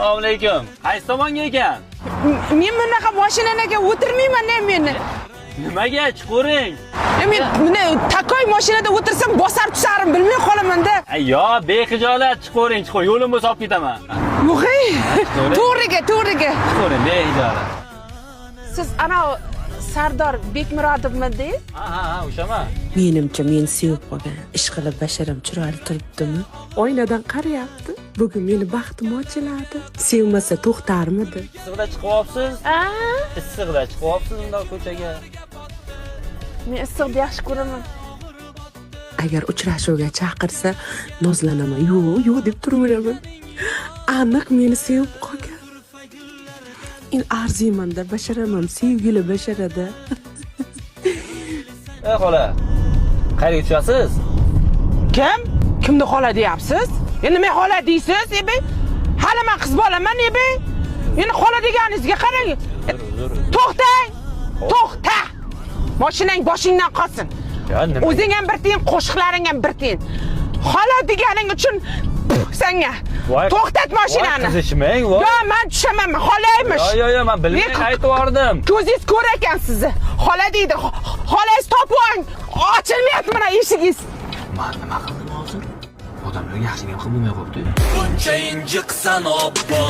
Assalomu alaykum. Qaysi tomonga ekan? Men bunaqa mashinalarga o'tirmayman meni. Nimaga? Chiqavering. Men bunday такой mashinada o'tirsam, bosar tusarim bilmay qolaman-da. Ay, yo, bexijolat chiqavering, chiqavering. Yo'lim bo'lsa olib ketaman. Yo'q, ey. To'g'riga, to'g'riga. Chiqavering, bexijolat. Siz ana Sardor Bekmurodovmidingiz? Ha, o'shaman. Menimcha, meni sevib qolgan. Ishqilib, basharam chiroyli turibdimi? Oynadan qarayapti. Bugun meni baxtim ochiladi. Sevmasa to'xtarmidi? Issiqda chiqyapsiz? A? Issiqda chiqyapsiz bundoq ko'chaga. Men issiqni yaxshi ko'raman. Agar uchrashuvga chaqirsa, nozlanaman. Yo'q, yo'q deb turaveraman. Aniq meni sevib qolgan. Endi arziymanda, basharam ham sevgili basharada. Ey xola. Qayerga tushasiz? Kim? Kimni xola deyapsiz? Endi men xola deysiz, ebe? Hali men qiz bolaman, ebe. Endi xola deganingizga qarang. Uzr, uzr. To'xtang! To'xta! Mashinang boshingdan qolsin. Ya nima? O'zing ham bir tiyin, qo'shiqlaring ham bir tiyin. Xola deganing uchun puf, senga. Voy, To'xtat mashinani. Voy, qizishmang, voy. Yo, men tushaman, xolaymish. Yo, yo, yo, men bilmay aytib yubordim. Ko'zingiz ko'r ekan sizni. Xola deydi. Xolangiz topib oling. Ochilmayapti mana eshigingiz. Men nima qildim hozir? Odamlarga yaxshi gap qilib bo'lmay qolibdi. Buncha injiqsan, obbo.